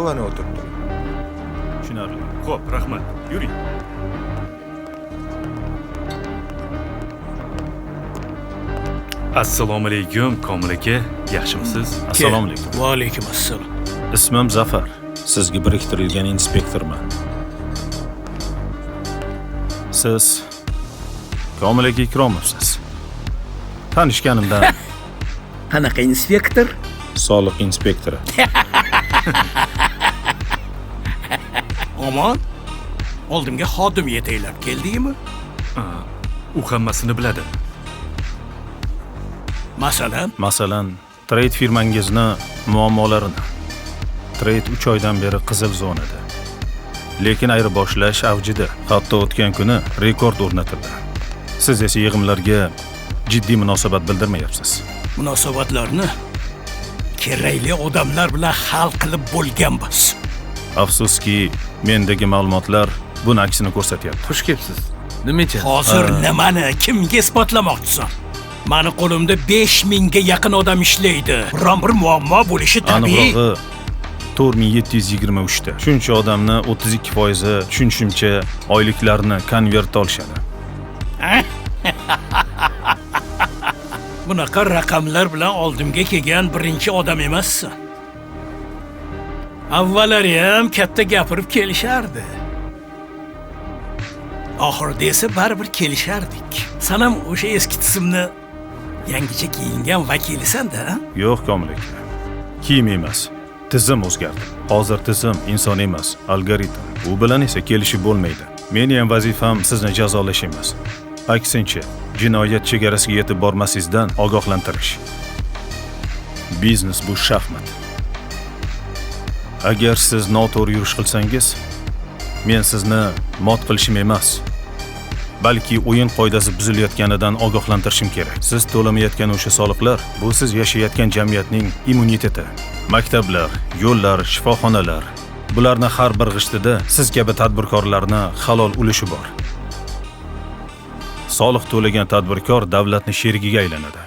Главное o'tirib turing. Tushunarli. Xo'p, rahmat. Yuring. Assalomu alaykum, Komil aka. Yaxshimisiz? Assalomu alaykum. Va alaykum assalom. Ismim Zafar. Sizga biriktirilgan inspektorman. Siz Komil aka Ikromovsiz. Tanishganimdan Qanaqa inspektor? Soliq inspektori. Omon. Oldimga xodim yetaklab keldingmi? U hammasini biladi. Masalan, Masalan, trade firmangizni muammolarini. Trade 3 oydan beri qizil zonada. Lekin ayirboshlash avjida. Hatto o'tgan kuni rekord o'rnatildi. Siz esa yig'imlarga jiddiy munosabat bildirmayapsiz. Munosabatlarni kerakli odamlar bilan hal qilib bo'lganmiz. Afsuski, mendagi ma'lumotlar buni aksini ko'rsatyapti. Xush kelibsiz. Nima ichasiz? Hozir nimani kimga isbotlamoqchisan? Mani qo'limda 5000 ga yaqin odam ishlaydi. Biron bir muammo bo'lishi tabiiy. Aniqrog'i 4723 ta. Shuncha odamni 32% tushunishimcha oyliklarni konvertda olishadi. Bunaqa raqamlar bilan oldimga kelgan birinchi odam emassan. Avvallari ham katta gapirib kelishardi. Oxirida esa baribir kelishardik. San ham o'sha eski tizimni yangicha kiyingan vakilisan-da, a? Yo'q, Komil aka. Kiyim emas, tizim o'zgardi. Hozir tizim inson emas, algoritm. U bilan esa kelishib bo'lmaydi. Meni ham vazifam sizni jazolash emas. Aksincha, jinoyat chegarasiga yetib bormasingizdan ogohlantirish. Biznes bu shaxmat. Agar siz noto'g'ri yurish qilsangiz, men sizni mot qilishim emas, balki o'yin qoidasi buzilayotganidan ogohlantirishim kerak. Siz to'lamayotgan o'sha soliqlar bu siz yashayotgan jamiyatning immuniteti. Maktablar, yo'llar, shifoxonalar, bularni har bir g'ishtida siz kabi tadbirkorlarni halol ulushi bor. Soliq to'lagan tadbirkor davlatni sherigiga aylanadi.